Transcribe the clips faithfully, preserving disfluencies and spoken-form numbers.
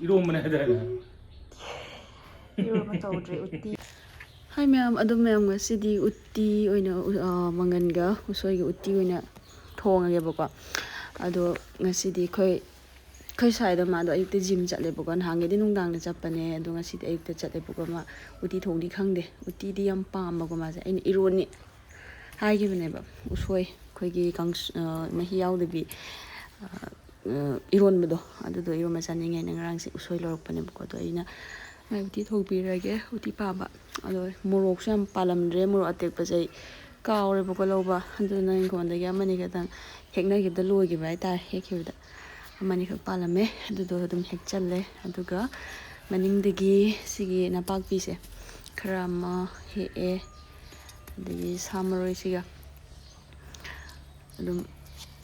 ꯏꯔꯣꯝꯕꯅꯦ ꯍꯥꯏꯗꯥꯏꯅꯦ? ꯏꯔꯣꯝꯕ ꯇꯧꯗ꯭ꯔꯦ, ꯎꯇꯤ꯫ ꯍꯥꯏ ꯃꯌꯥꯝ, ꯑꯗꯨꯝ ꯃꯌꯥꯝ ꯉꯁꯤꯗꯤ ꯎꯇꯤ ꯑꯣꯏꯅ, ꯑ, ꯃꯪꯒꯟꯒ ꯎꯁꯣꯏꯒ ꯎꯇꯤ ꯑꯣꯏꯅ ꯊꯣꯡꯉꯒꯦꯕꯀꯣ꯫ ꯑꯗꯣ ꯉꯁꯤꯗꯤ ꯑꯩꯈꯣꯏ, ꯑꯩꯈꯣꯏ ꯁ꯭ꯋꯥꯏꯗ ꯃꯥꯗꯣ ꯑꯌꯨꯛꯇ ꯖꯤꯝ ꯆꯠꯂꯦꯕꯀꯣ꯫ ꯅꯍꯥꯟꯒꯩꯗꯤ ꯅꯨꯡꯗꯥꯡꯗ ꯆꯠꯄꯅꯦ, ꯑꯗꯣ ꯉꯁꯤꯗꯤ ꯑꯌꯨꯛꯇ ꯆꯠꯂꯦꯕꯀꯣ꯫ ꯃꯥ ꯎꯇꯤ ꯊꯣꯡꯅꯤ ꯈꯪꯗꯦ, ꯎꯇꯤꯗꯤ ꯌꯥꯝ ꯄꯥꯝꯕꯀꯣ ꯃꯥꯁꯦ꯫ ꯑꯩꯅ ꯏꯔꯣꯟꯅꯤ ꯍꯥꯏꯈꯤꯕꯅꯦꯕ, ꯎꯁꯣꯏ ꯑꯩꯈꯣꯏꯒꯤ ꯀꯥꯡꯁ-, ꯑ, ꯃꯍꯤ ꯌꯥꯎꯗꯕꯤ, ꯑ, ꯑ, ꯏꯔꯣꯟꯕꯗꯣ, ꯑꯗꯨꯗꯣ ꯏꯔꯣꯟꯕ ꯆꯥꯅꯤꯡꯉꯦꯅ ꯉꯔꯥꯡꯁꯦ ꯎꯁꯣꯏ ꯂꯧꯔꯛꯄꯅꯦꯕꯀꯣ꯫ ꯑꯗꯣ ꯑꯩꯅ ꯃꯥꯏ ꯎꯇꯤ ꯊꯣꯡꯕꯤꯔꯒꯦ, ꯎꯇꯤ ꯄꯥꯝꯕ꯫ ꯑꯗꯣ ꯃꯣꯔꯣꯛꯁꯨ ꯌꯥꯝ ꯄꯥꯜꯂꯝꯗ꯭ꯔꯦ, ꯃꯣꯔꯣꯛ ꯑꯇꯦꯛꯄꯁꯦ ꯑꯩ ꯀꯥꯎꯔꯦꯕꯀꯣ ꯂꯧꯕ꯫ ꯑꯗꯨꯅ ꯏꯪꯈꯣꯜꯗꯒꯤ ꯑꯃꯅꯤ ꯈꯛꯇꯪ ꯍꯦꯛꯅꯈꯤꯕꯗ ꯂꯣꯏꯈꯤꯕ ꯍꯥꯏꯇꯥꯔꯦ, ꯍꯦꯛꯈꯤꯕꯗ ꯑꯃꯅꯤꯈꯛ ꯄꯥꯜꯂꯝꯃꯦ, ꯑꯗꯨꯗꯣ ꯑꯗꯨꯝ ꯍꯦꯛꯆꯜꯂꯦ꯫ ꯑꯗꯨꯒ ꯃꯅꯤꯡꯗꯒꯤ ꯁꯤꯒꯤ ꯅꯄꯥꯛꯄꯤꯁꯦ ꯈꯔ ꯑꯃ ꯍꯦꯛꯑꯦ, ꯑꯗꯒꯤ ꯁꯥ ꯃꯔꯣꯏꯁꯤꯒ ꯑꯗꯨꯝ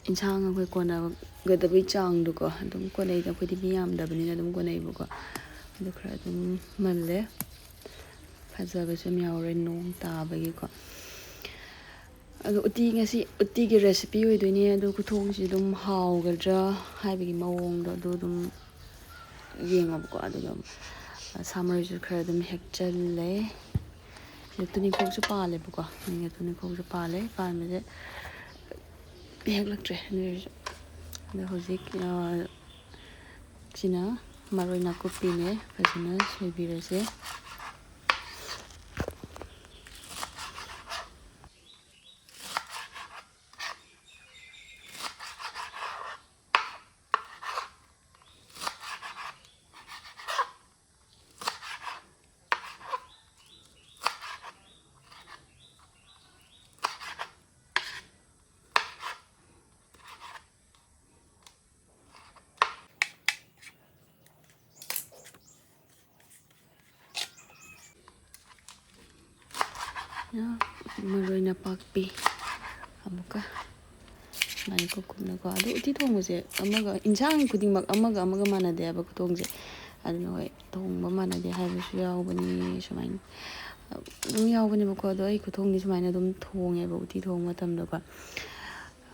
ꯏꯟꯁꯥꯡ ꯑꯩꯈꯣꯏ ꯀꯣꯟꯅꯒꯗꯕꯩ ꯆꯥꯡꯗꯣꯀꯣ, ꯑꯗꯨꯝ ꯀꯣꯟꯅꯩꯗ꯫ ꯑꯩꯈꯣꯏꯗꯤ ꯃꯤ ꯌꯥꯝꯗꯕꯅꯤꯅ ꯑꯗꯨꯝ ꯀꯣꯟꯅꯩꯕꯀꯣ꯫ ꯑꯗꯨ ꯈꯔ ꯑꯗꯨꯝ ꯃꯜꯂꯦ꯫ ꯐꯖꯕꯁꯨ ꯌꯥꯝ ꯌꯥꯎꯔꯦ ꯅꯣꯡ ꯇꯥꯕꯒꯤꯀꯣ꯫ ꯑꯗꯣ ꯎꯇꯤ ꯉꯁꯤ ꯎꯇꯤꯒꯤ recipe ꯑꯣꯏꯗꯣꯏꯅꯦ꯫ ꯑꯗꯣ ꯈꯨꯊꯣꯡꯁꯤ ꯑꯗꯨꯝ ꯍꯥꯎꯒꯗ꯭ꯔꯥ ꯍꯥꯏꯕꯒꯤ ꯃꯑꯣꯡꯗꯣ ꯑꯗꯨ ꯑꯗꯨꯝ ꯌꯦꯡꯉꯣꯕꯀꯣ꯫ ꯑꯗꯨꯒ ꯁꯥ ꯃꯔꯣꯏꯁꯨ ꯈꯔ ꯑꯗꯨꯝ ꯍꯦꯛꯆꯜꯂꯦ꯫ ꯑꯗ ꯇꯨꯅꯤꯡꯈꯣꯛꯁꯨ ꯄꯥꯜꯂꯦꯕꯀꯣ꯫ ꯑꯗ ꯇꯨꯅꯤꯡꯈꯣꯛꯁꯨ ꯄꯥꯜꯂꯦ꯫ ꯄꯥꯟꯕꯁꯦ ꯍꯦꯛꯂꯛꯇ꯭ꯔꯦ ꯑꯗꯨ ꯑꯣꯏꯔꯁꯨ꯫ ꯑꯗꯣ ꯍꯧꯖꯤꯛ, ꯑ, ꯁꯤꯅ ꯃꯔꯣꯏ ꯅꯥꯀꯨꯞꯄꯤꯅꯦ꯫ ꯐꯖꯅ ꯁꯣꯏꯕꯤꯔꯁꯦ꯫ ꯃꯔꯣꯏ ꯅꯄꯥꯛꯄꯤ ꯑꯃꯨꯛꯀ ꯁꯨꯃꯥꯏꯅ ꯀꯨꯞ ꯀꯨꯞꯅꯀꯣ꯫ ꯑꯗꯣ ꯎꯇꯤ ꯊꯣꯡꯕꯁꯦ ꯑꯃꯒ, ꯏꯟꯁꯥꯡ ꯈꯨꯗꯤꯡꯃꯛ ꯑꯃꯒ ꯑꯃꯒ ꯃꯥꯟꯅꯗꯦ ꯍꯥꯏꯕ ꯈꯨꯊꯣꯡꯁꯦ꯫ ꯑꯗꯨꯅ ꯍꯣꯏ, ꯊꯣꯡꯕ ꯃꯥꯟꯅꯗꯦ ꯍꯥꯏꯕꯁꯨ ꯌꯥꯎꯕꯅꯤ꯫ ꯁꯨꯃꯥꯏꯅ ꯑꯗꯨꯝ ꯌꯥꯎꯕꯅꯦꯕꯀꯣ꯫ ꯑꯗꯣ ꯑꯩ ꯈꯨꯊꯣꯡꯗꯤ ꯁꯨꯃꯥꯏꯅ ꯑꯗꯨꯝ ꯊꯣꯡꯉꯦꯕ ꯎꯇꯤ ꯊꯣꯡꯕ ꯃꯇꯝꯗꯀꯣ꯫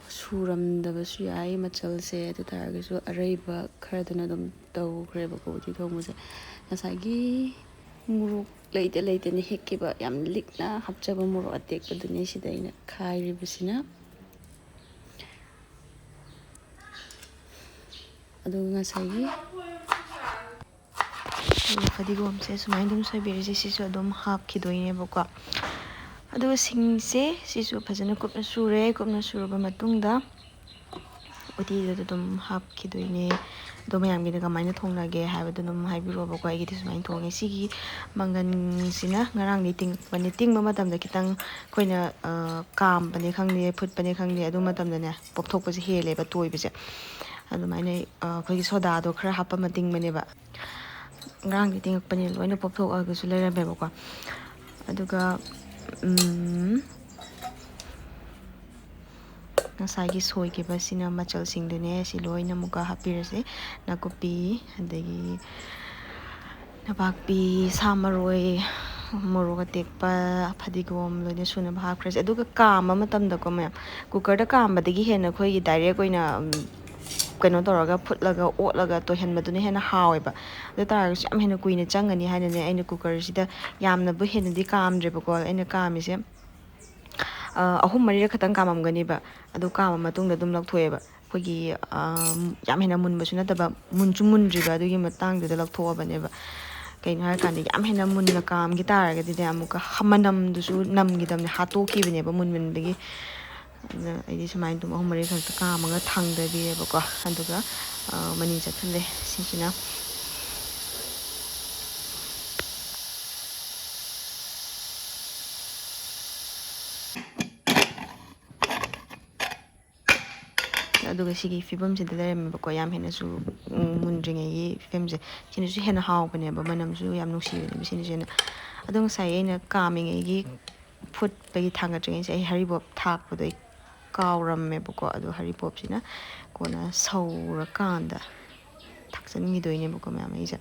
ꯁꯨ-, ꯁꯨꯔꯝꯗꯕꯁꯨ ꯌꯥꯏ ꯃꯆꯜꯁꯦ꯫ ꯑꯗꯨ ꯇꯥꯔꯒꯁꯨ ꯑꯔꯩꯕ ꯈꯔꯗꯨꯅ ꯑꯗꯨꯝ ꯇꯧꯈ꯭ꯔꯦꯕꯀꯣ ꯎꯇꯤ ꯊꯣꯡꯕꯁꯦ꯫ ꯉꯁꯥꯏꯒꯤ ꯃꯣꯔꯣꯛ ꯂꯩꯇ ꯂꯩꯇꯅ ꯍꯦꯛꯈꯤꯕ ꯌꯥꯝ ꯂꯤꯛꯅ ꯍꯥꯞꯆꯕ ꯃꯣꯔꯣꯛ ꯑꯇꯦꯛꯄꯗꯨꯅꯤ ꯁꯤꯗ ꯑꯩꯅ ꯈꯥꯏꯔꯤꯕꯁꯤꯅ꯫ ꯑꯗꯨꯒ ꯉꯁꯥꯏꯒꯤ ꯐꯗꯤꯒꯣꯝꯁꯦ ꯁꯨꯃꯥꯏꯅ ꯑꯗꯨꯝ ꯁꯣꯏꯕꯤꯔꯤꯁꯦ, ꯁꯤꯁꯨ ꯑꯗꯨꯝ ꯍꯥꯞꯈꯤꯗꯣꯏꯅꯦꯕꯀꯣ꯫ ꯑꯗꯨꯒ ꯁꯤꯡꯁꯦ ꯁꯤꯁꯨ ꯐꯖꯅ ꯀꯨꯞꯅ ꯁꯨꯔꯦ꯫ ꯀꯨꯞꯅ ꯁꯨꯔꯕ ꯃꯇꯨꯡꯗ ꯎꯇꯤꯗꯨꯗ ꯑꯗꯨꯝ ꯍꯥꯞꯈꯤꯗꯣꯏꯅꯦ꯫ ꯑꯗꯣ ꯃꯌꯥꯝꯒꯤꯗ ꯀꯃꯥꯏꯅ ꯊꯣꯡꯅꯒꯦ ꯍꯥꯏꯕꯗꯣ ꯑꯗꯨꯝ ꯍꯥꯏꯕꯤꯔꯛꯑꯣꯕꯀꯣ꯫ ꯑꯩꯒꯤꯗꯤ ꯁꯨꯃꯥꯏꯅ ꯊꯣꯡꯉꯦ꯫ ꯁꯤꯒꯤ ꯃꯪꯒꯟꯁꯤꯅ ꯉꯔꯥꯡꯗꯤ ꯇꯤꯡꯉꯛꯄꯅꯦ꯫ ꯇꯤꯡꯕ ꯃꯇꯝꯗ ꯈꯤꯇꯪ ꯑꯩꯈꯣꯏꯅ ꯀꯥꯝꯕꯅꯦ ꯈꯪꯗꯦ, ꯐꯨꯠꯄꯅꯦ ꯈꯪꯗꯦ, ꯑꯗꯨ ꯃꯇꯝꯗꯅꯦ ꯄꯣꯞꯊꯣꯛꯄꯁꯦ ꯍꯦꯜꯂꯦꯕ ꯇꯣꯏꯕꯁꯦ꯫ ꯑꯗꯨꯃꯥꯏꯅ ꯑꯩꯈꯣꯏꯒꯤ ꯁꯣꯗꯥꯗꯣ ꯈꯔ ꯍꯥꯞꯄ ꯑꯃ ꯇꯤꯡꯕꯅꯦꯕ꯫ ꯉꯔꯥꯡꯗꯤ ꯇꯤꯡꯉꯛꯄꯅꯤꯅ ꯂꯣꯏꯅ ꯄꯣꯞꯊꯣꯛꯑꯒꯁꯨ ꯂꯩꯔꯝꯃꯦꯕꯀꯣ꯫ ꯑꯗꯨꯒ ꯉꯁꯥꯏꯒꯤ ꯁꯣꯏꯈꯤꯕꯁꯤꯅ ꯃꯆꯜꯁꯤꯡꯗꯨꯅꯦ꯫ ꯁꯤ ꯂꯣꯏꯅ ꯑꯃꯨꯛꯀ ꯍꯥꯞꯄꯤꯔꯁꯦ꯫ ꯅꯥꯀꯨꯞꯄꯤ, ꯑꯗꯒꯤ ꯅꯄꯥꯛꯄꯤ, ꯁꯥ ꯃꯔꯣꯏ, ꯃꯣꯔꯣꯛ ꯑꯇꯦꯛꯄ, ꯐꯗꯤꯒꯣꯝ ꯂꯣꯏꯅ ꯁꯨꯅꯕ ꯍꯥꯞꯈ꯭ꯔꯁꯦ꯫ ꯑꯗꯨꯒ ꯀꯥꯝꯕ ꯃꯇꯝꯗꯀꯣ ꯃꯌꯥꯝ, ꯀꯨꯀꯔꯗ ꯀꯥꯝꯕꯗꯒꯤ ꯍꯦꯟꯅ ꯑꯩꯈꯣꯏꯒꯤ ꯗꯥꯏꯔꯦꯛ ꯑꯣꯏꯅ ꯀꯩꯅꯣ ꯇꯧꯔꯒ ꯐꯨꯠꯂꯒ ꯑꯣꯠꯂꯒ ꯇꯣꯏꯍꯟꯕꯗꯨꯅ ꯍꯦꯟꯅ ꯍꯥꯎꯋꯦꯕ꯫ ꯑꯗꯨ ꯇꯥꯔꯒꯁꯨ ꯌꯥꯝ ꯍꯦꯟꯅ ꯀꯨꯏꯅ ꯆꯪꯒꯅꯤ ꯍꯥꯏꯅꯅꯦ ꯑꯩꯅ ꯀꯨꯀꯔꯁꯤꯗ ꯌꯥꯝꯅꯕꯨ ꯍꯦꯟꯅꯗꯤ ꯀꯥꯝꯗ꯭ꯔꯦꯕꯀꯣ꯫ ꯑꯩꯅ ꯀꯥꯝꯃꯤꯁꯦ ꯑꯍꯨꯝ ꯃꯔꯤꯔꯛ ꯈꯛꯇꯪ ꯀꯥꯝꯃꯝꯒꯅꯤꯕ꯫ ꯑꯗꯨ ꯀꯥꯝꯃ ꯃꯇꯨꯡꯗ ꯑꯗꯨꯝ ꯂꯧꯊꯣꯛꯑꯦꯕ꯫ ꯑꯩꯈꯣꯏꯒꯤ ꯌꯥꯝ ꯍꯦꯟꯅ ꯃꯨꯟꯕꯁꯨ ꯅꯠꯇꯕ, ꯃꯨꯟꯁꯨ ꯃꯨꯟꯗ꯭ꯔꯤꯕ, ꯑꯗꯨꯒꯤ ꯃꯇꯥꯡꯗꯨꯗ ꯂꯧꯊꯣꯛꯑꯕꯅꯦꯕ꯫ ꯀꯩꯅꯣ ꯍꯥꯏꯔꯀꯥꯟꯗ ꯌꯥꯝ ꯍꯦꯟꯅ ꯃꯨꯟꯅ ꯀꯥꯝꯈꯤ ꯇꯥꯔꯒꯗꯤꯅꯦ ꯑꯃꯨꯛꯀ ꯃꯅꯝꯗꯨꯁꯨ ꯅꯝꯈꯤꯗꯕꯅꯦ, ꯍꯥꯠꯇꯣꯛꯈꯤꯕꯅꯦꯕ ꯃꯨꯟꯃꯟꯕꯒꯤ꯫ ꯑꯗꯨꯅ ꯑꯩꯗꯤ ꯁꯨꯃꯥꯏꯅ ꯑꯗꯨꯝ ꯑꯍꯨꯝ ꯃꯔꯤ ꯈꯛꯇ ꯀꯥꯝꯃꯒ ꯊꯥꯡꯗꯕꯤꯔꯦꯕꯀꯣ꯫ ꯑꯗꯨꯒ ꯃꯅꯤꯟ ꯆꯠꯍꯜꯂꯦ ꯁꯤꯁꯤꯅ꯫ ꯑꯗꯨꯒ ꯁꯤꯒꯤ ꯐꯤꯕꯝꯁꯤꯗ ꯂꯩꯔꯝꯃꯦꯕꯀꯣ꯫ ꯌꯥꯝ ꯍꯦꯟꯅꯁꯨ ꯃꯨꯟꯗ꯭ꯔꯤꯉꯩꯒꯤ ꯐꯤꯕꯝꯁꯦ, ꯁꯤꯅꯁꯨ ꯍꯦꯟꯅ ꯍꯥꯎꯕꯅꯦꯕ, ꯃꯅꯝꯁꯨ ꯌꯥꯝ ꯅꯨꯡꯁꯤꯕꯅꯦꯕ ꯁꯤꯅꯁꯨ ꯍꯦꯟꯅ꯫ ꯑꯗꯣ ꯉꯁꯥꯏ ꯑꯩꯅ ꯀꯥꯝꯃꯤꯉꯩꯒꯤ, ꯐꯨꯠꯄꯒꯤ ꯊꯥꯡꯒꯠꯇ꯭ꯔꯤꯉꯩꯁꯦ ꯑꯩ ꯍꯔꯤꯕꯣꯞ ꯊꯥꯛꯄꯗꯣ ꯑꯩ ꯀꯥꯎꯔꯝꯃꯦꯕꯀꯣ꯫ ꯑꯗꯣ ꯍꯔꯤꯕꯣꯞꯁꯤꯅ ꯀꯣꯟꯅ ꯁꯧꯔꯀꯥꯟꯗ ꯊꯥꯛꯆꯟꯈꯤꯗꯣꯏꯅꯦꯕꯀꯣ ꯃꯌꯥꯝ꯫ ꯑꯩꯁꯦ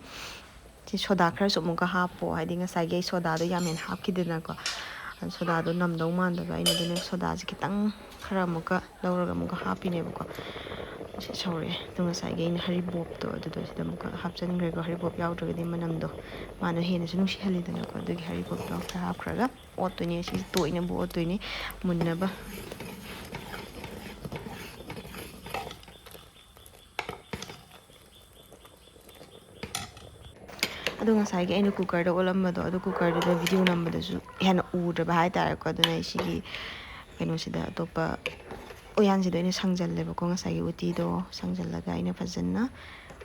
ꯁꯤ ꯁꯣꯗꯥ ꯈꯔꯁꯨ ꯑꯃꯨꯛꯀ ꯍꯥꯞꯄꯣ, ꯍꯥꯏꯗꯤ ꯉꯁꯥꯏꯒꯤ ꯑꯩ ꯁꯣꯗꯥꯗꯣ ꯌꯥꯝ ꯍꯦꯟꯅ ꯍꯥꯞꯈꯤꯗꯅꯀꯣ꯫ ꯁꯣꯗꯥꯗꯣ ꯅꯝꯗꯧ ꯃꯥꯟꯗꯕ ꯑꯩꯅ, ꯑꯗꯨꯅ ꯁꯣꯗꯥꯁꯦ ꯈꯤꯇꯪ ꯈꯔ ꯑꯃꯨꯛꯀ ꯂꯧꯔꯒ ꯑꯃꯨꯛꯀ ꯍꯥꯞꯄꯤꯅꯦꯕꯀꯣ꯫ ꯁꯤ ꯁꯧꯔꯛꯑꯦ꯫ ꯑꯗꯣ ꯉꯁꯥꯏꯒꯤ ꯑꯩꯅ ꯍꯔꯤꯕꯣꯞꯇꯣ ꯑꯗꯨꯗꯣ ꯁꯤꯗ ꯑꯃꯨꯛꯀ ꯍꯥꯞꯆꯤꯟꯈ꯭ꯔꯦꯀꯣ꯫ ꯍꯔꯤꯕꯣꯞ ꯌꯥꯎꯗ꯭ꯔꯒꯗꯤ ꯃꯅꯝꯗꯣ ꯃꯥꯅ ꯍꯦꯟꯅꯁꯨ ꯅꯨꯡꯁꯤꯍꯜꯂꯤꯗꯅꯀꯣ꯫ ꯑꯗꯨꯒꯤ ꯍꯔꯤꯕꯣꯞꯇꯣ ꯈꯔ ꯍꯥꯞꯈ꯭ꯔꯒ ꯑꯣꯠꯇꯣꯏꯅꯦ꯫ ꯁꯤ ꯇꯣꯏꯅꯕꯨ ꯑꯣꯠꯇꯣꯏꯅꯦ ꯃꯨꯟꯅꯕ꯫ ꯑꯗꯣ ꯉꯁꯥꯏꯒꯤ ꯑꯩꯅ ꯀꯨꯀꯔꯗ ꯑꯣꯠꯂꯝꯕꯗꯣ, ꯑꯗꯨ ꯀꯨꯀꯔꯗꯨꯗ ꯚꯤꯗꯤꯑꯣ ꯅꯝꯕꯗꯁꯨ ꯍꯦꯟꯅ ꯎꯗ꯭ꯔꯕ ꯍꯥꯏꯇꯥꯔꯦꯀꯣ꯫ ꯑꯗꯨꯅ ꯑꯩ ꯁꯤꯒꯤ ꯀꯩꯅꯣꯁꯤꯗ, ꯑꯇꯣꯞꯄ ꯎꯌꯥꯟꯁꯤꯗ ꯑꯩꯅ ꯁꯪꯖꯜꯂꯦꯕꯀꯣ꯫ ꯉꯁꯥꯏꯒꯤ ꯎꯇꯤꯗꯣ ꯁꯪꯖꯜꯂꯒ ꯑꯩꯅ ꯐꯖꯅ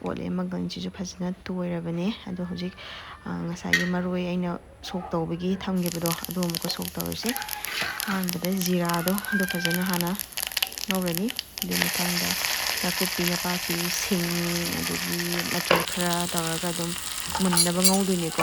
ꯑꯣꯠꯂꯦ꯫ ꯃꯪꯒꯟꯁꯤꯁꯨ ꯐꯖꯅ ꯇꯣꯏꯔꯕꯅꯦ꯫ ꯑꯗꯣ ꯍꯧꯖꯤꯛ, ꯑ, ꯉꯁꯥꯏꯒꯤ ꯃꯔꯣꯏ ꯑꯩꯅ ꯁꯣꯛ ꯇꯧꯕꯒꯤ ꯊꯝꯈꯤꯕꯗꯣ, ꯑꯗꯨ ꯑꯃꯨꯛꯀ ꯁꯣꯛ ꯇꯧꯔꯁꯤ꯫ ꯑꯍꯥꯟꯕꯗ ꯖꯤꯔꯥꯗꯣ, ꯑꯗꯨ ꯐꯖꯅ ꯍꯥꯟꯅ ꯉꯧꯔꯅꯤ꯫ ꯑꯗꯨ ꯃꯊꯪꯗ ꯅꯥꯀꯨꯞꯄꯤ, ꯅꯄꯥꯛꯄꯤ, ꯁꯤꯡ, ꯑꯗꯒꯤ ꯃꯆꯜ ꯈꯔ ꯇꯧꯔꯒ ꯑꯗꯨꯝ ꯃꯨꯟꯅꯕ ꯉꯧꯗꯣꯏꯅꯤꯀꯣ꯫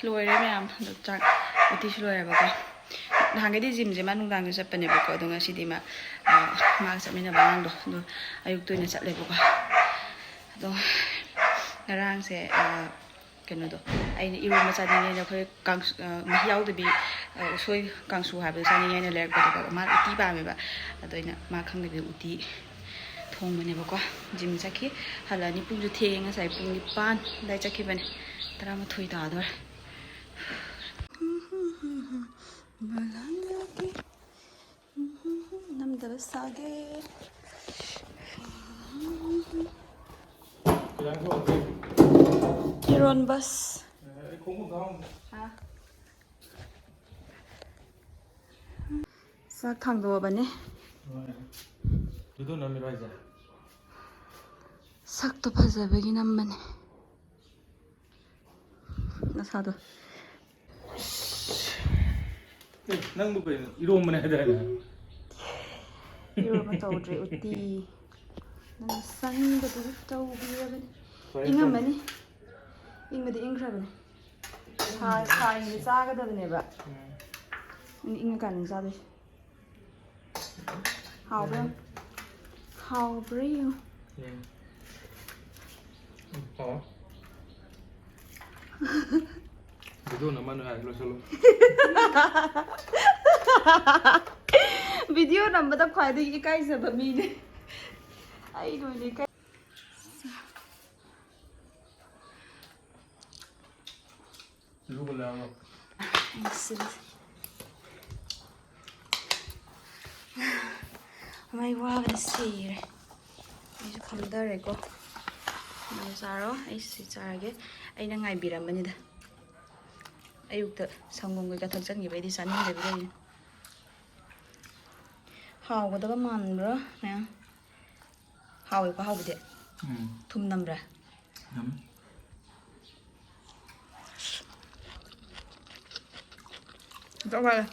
ꯂꯣꯏꯔꯦ ꯃꯌꯥꯝ, ꯑꯗꯣ ꯆꯥꯛ, ꯎꯇꯤꯁꯨ ꯂꯣꯏꯔꯦꯕꯀꯣ꯫ ꯅꯍꯥꯟꯈꯩꯗꯤ ꯖꯤꯝꯁꯦ ꯃꯥ ꯅꯨꯡꯗꯥꯡꯗ ꯆꯠꯄꯅꯦꯕꯀꯣ, ꯑꯗꯣ ꯉꯁꯤꯗꯤ ꯃꯥ, ꯑ, ꯃꯥꯒ ꯆꯠꯃꯤꯟꯅꯕ ꯑꯉꯥꯡꯗꯣ, ꯑꯗꯣ ꯑꯌꯨꯛꯇ ꯑꯣꯏꯅ ꯆꯠꯂꯦꯕꯀꯣ꯫ ꯑꯗꯣ ꯉꯔꯥꯡꯁꯦ, ꯑ, ꯀꯩꯅꯣꯗꯣ, ꯑꯩꯅ ꯏꯔꯣꯝꯕ ꯆꯥꯅꯤꯡꯉꯦꯅ, ꯑꯩꯈꯣꯏ ꯀꯥꯡꯁ-, ꯑ, ꯃꯍꯤ ꯌꯥꯎꯗꯕꯤ, ꯑ, ꯎꯁꯣꯏ ꯀꯥꯡꯁꯨ ꯍꯥꯏꯕꯗꯣ ꯆꯥꯅꯤꯡꯉꯦꯅ ꯂꯩꯔꯛꯄꯗꯀꯣ, ꯃꯥꯅ ꯎꯇꯤ ꯄꯥꯝꯃꯦꯕ꯫ ꯑꯗꯣ ꯑꯩꯅ ꯃꯥ ꯈꯪꯗꯕꯤꯗ ꯎꯇꯤ ꯊꯣꯡꯕꯅꯦꯕꯀꯣ꯫ ꯖꯤꯝ ꯆꯠꯈꯤ, ꯍꯜꯂꯛꯑꯅꯤ꯫ ꯄꯨꯡꯁꯨ ꯊꯦꯡꯉꯦ, ꯉꯁꯥꯏ ꯄꯨꯡ ꯅꯤꯄꯥꯟ ꯑꯗꯨꯋꯥꯏ ꯆꯠꯈꯤꯕꯅꯦ, ꯇꯔꯥꯃꯥꯊꯣꯏ ꯇꯥꯗꯣꯔꯦ꯫ ꯅꯝꯗꯕ ꯁꯥꯒꯦ꯫ ꯏꯔꯣꯟꯕꯁ꯫ ꯆꯥꯛ ꯊꯥꯡꯗꯣꯛꯑꯕꯅꯦ꯫ ꯁꯛꯇꯣ ꯐꯖꯕꯒꯤ ꯅꯝꯕꯅꯦ꯫ ꯅꯁꯥꯗꯣ꯫ ꯑꯦ, ꯅꯪꯕꯨ ꯀꯩꯅꯣ? ꯏꯔꯣꯝꯕꯅꯦ ꯍꯥꯏꯗꯥꯏꯅꯦ? ꯏꯔꯣꯝꯕ ꯇꯧꯗ꯭ꯔꯦ, ꯎꯇꯤ꯫ ꯅꯪ ꯆꯥꯅꯤꯡꯕꯗꯨ ꯇꯧꯕꯤꯔꯕꯅꯤ꯫ ꯐꯔꯦ, ꯏꯪꯉꯝꯃꯅꯤ꯫ ꯏꯪꯕꯗꯤ ꯏꯪꯈ꯭ꯔꯕꯅꯤ꯫ ꯁꯥ-, ꯁꯥꯔꯤꯉꯩꯗ ꯆꯥꯒꯗꯕꯅꯦꯕ꯫ ꯎꯝ꯫ ꯅꯪ ꯏꯪꯉꯀꯥꯟꯗ ꯆꯥꯗꯣꯏꯁꯦ꯫ ꯍꯥꯎꯕ꯭ꯔꯥ? ꯎꯝ꯫ ꯍꯥꯎꯕ꯭ꯔꯥ ꯌꯦꯡꯉꯨ꯫ ꯎꯝ꯫ ꯎꯝ, ꯍꯥꯎꯋꯦ꯫ ꯚꯤꯗꯤꯑꯣ ꯅꯝꯃꯅꯨ ꯍꯥꯏ, ꯂꯣꯏꯁꯜꯂꯨ꯫ ꯚꯤꯗꯤꯑꯣ ꯅꯝꯕꯗ ꯈ꯭ꯋꯥꯏꯗꯒꯤ ꯏꯀꯥꯏꯖꯕ ꯃꯤꯅꯦ꯫ ꯑꯩ ꯂꯣꯏꯅ ꯏꯀꯥꯏ꯫ ꯁꯤꯁꯨ ꯀꯨꯟ ꯂꯩꯔꯝꯃꯣ꯫ ꯑꯩꯁꯦ ꯃꯩ ꯋꯥꯕꯅ ꯁꯤꯔꯦ꯫ ꯑꯩꯁꯨ ꯐꯝꯊꯔꯦꯀꯣ꯫ ꯅꯪ ꯆꯥꯔꯣ, ꯑꯩꯁꯨ ꯁꯤ ꯆꯥꯔꯒꯦ꯫ ꯑꯩꯅ ꯉꯥꯏꯕꯤꯔꯝꯕꯅꯤꯗ꯫ ꯑꯌꯨꯛꯇ ꯁꯪꯒꯣꯝ ꯀꯩꯀꯥ ꯊꯛꯆꯟꯈꯤꯕꯩꯗꯤ ꯆꯥꯅꯤꯡꯗꯕꯤ ꯂꯩꯔꯤꯅꯦ꯫ ꯍꯥꯎꯒꯗꯕ ꯃꯥꯟꯕ꯭ꯔꯥ, ꯃꯌꯥꯝ? ꯍꯥꯎꯋꯦꯀꯣ, ꯍꯥꯎꯕꯗꯤ꯫ ꯎꯝ꯫ ꯊꯨꯝ ꯅꯝꯕ꯭ꯔꯥ? ꯅꯝꯃꯤ꯫ ꯆꯞ ꯃꯥꯟꯅꯩ꯫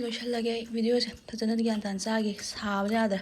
ꯂꯣꯏꯁꯜꯂꯒꯦ ꯑꯩ ꯚꯤꯗꯤꯑꯣꯁꯦ꯫ ꯐꯖꯅ ꯒ꯭ꯌꯥꯟ ꯇꯥꯅ ꯆꯥꯒꯦ꯫ ꯁꯥꯕꯅ ꯌꯥꯗ꯭ꯔꯦ꯫